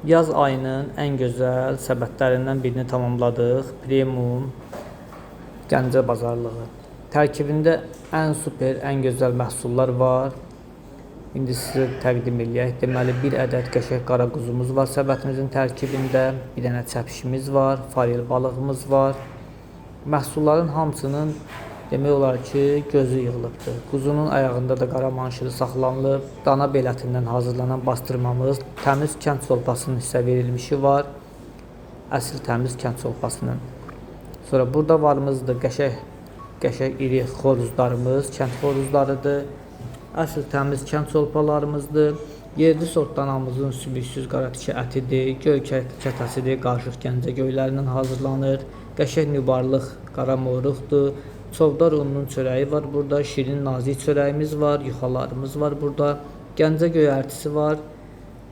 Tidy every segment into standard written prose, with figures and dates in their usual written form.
Yaz ayının ən gözəl səbətlərindən birini tamamladıq. Premium Gəncə bazarlığı. Tərkibində ən super, ən gözəl məhsullar var. İndi sizə təqdim eləyək. Deməli, bir ədəd qəşəng qara quzumuz var səbətimizin tərkibində. Bir dənə çəpişimiz var, farel balığımız var. Məhsulların hamısının demək olar ki, gözü yığılıbdır. Quzunun ayağında da qara manşılı saxlanılıb. Dana belətindən hazırlanan bastırmamız, təmiz kənd solpasının hissə verilmişi var. Əsl təmiz kənd solpasının. Sonra burada varımızdır qəşəng iri xoruzlarımız, kənd xoruzlarıdır. Əsl təmiz kənd solpalarımızdır. Yerli sort danamızın sümüksüz qara tikə ətidir, göy kətəsidir, qarışıq Gəncə göylərindən hazırlanır. Qəşəng nübarlıq qara moruqdur. Çovdar ununun çörəyi var burada, şirin nazik çörəyimiz var, yuxalarımız var burada. Gəncə göyərtisi var,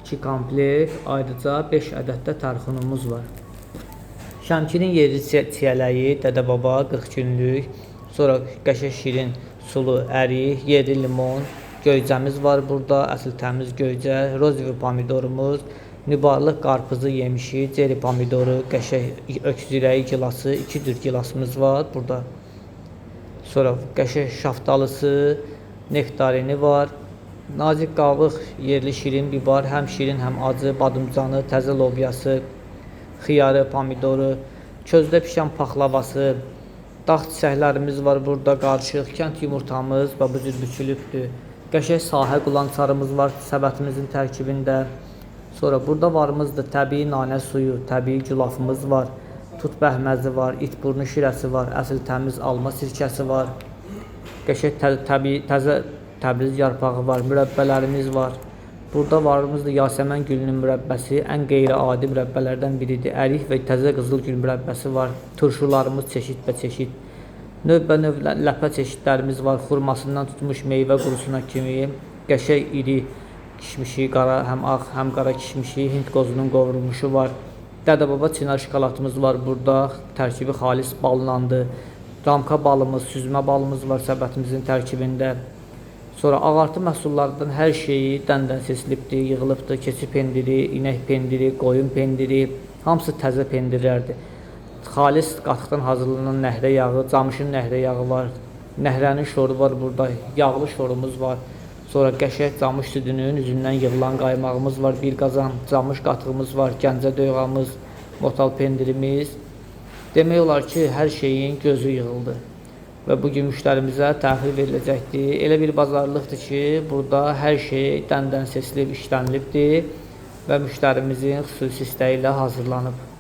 2 komplekt, ayrıca 5 ədəd də tərxunumuz var. Şəmkirin yerli çiyələyi, Dədə-baba 40 günlük, sonra qəşəng şirin sulu ərik, yerli limon, göycəmiz var burada, əsl təmiz göycə, rozivi pomidorumuz, nübarlıq qarpızı yemişi, ceri pomidoru, qəşəng öküzürəyi gilası, 2 cür gilasımız var burada. Sonra qəşəng şaftalısı, nektarini var. Nazik qabıq yerli şirin bibar, həm şirin, həm acı, badımcanı, təzə lobyası, xiyarı, pomidoru, közdə pişən paxlavası, dağ çiçəklərimiz var burada qarışıq, kənd yumurtamız və bu cür bükülübdür. Qəşəng sahə qulançarımız var səbətimizin tərkibində. Sonra burada varımızdır təbii nanə suyu, təbii gülafımız var. Tut bəhməzi var, it burnu şirəsi var, əsl təmiz alma sirkəsi var. Qəşəng təbii təzə Təbriz yarpağı var, mürəbbələrimiz var. Burada varımızdır Yasəmən gülünün mürəbbəsi, ən qeyri-adi mürəbbələrdən biridir. Ərik və təzə qızıl gül mürəbbəsi var. Turşularımız çeşid və çeşid. Növbə-növ ləpə çeşidlərimiz var. Xurmasından tutmuş meyvə qurusuna kimi. Qəşəng iri kişmişi, qara, həm ağ, həm qara kişmişi, Hind qozunun qovrulmuşu var. Dədə-baba çinar şokoladımız var burada. Tərkibi xalis ballandır. Ramka balımız, süzmə balımız var səbətimizin tərkibində. Sonra ağartı məhsullarından hər şeyi dən-dən seçilibdir, yığılıbdır. Keçi pendiri, inək pendiri, qoyun pendiri, hamısı təzə pendirlərdir. Xalis qatıqdan hazırlanan nəhrə yağı, camışın nəhrə yağı var. Nəhrənin şoru var burada, yağlı şorumuz var. Sonra qəşəng camış südünün üzündən yığılan qaymağımız var, bir qazan camış qatığımız var, Gəncə döyğamız, motal pendirimiz. Demək olar ki, hər şeyin gözü yığıldı və bu gün müştərimizə təhvil veriləcəkdir. Elə bir bazarlıqdır ki, burada hər şey dən-dən seçilib, işlənilibdir və müştərimizin xüsusi istəyi ilə hazırlanıb.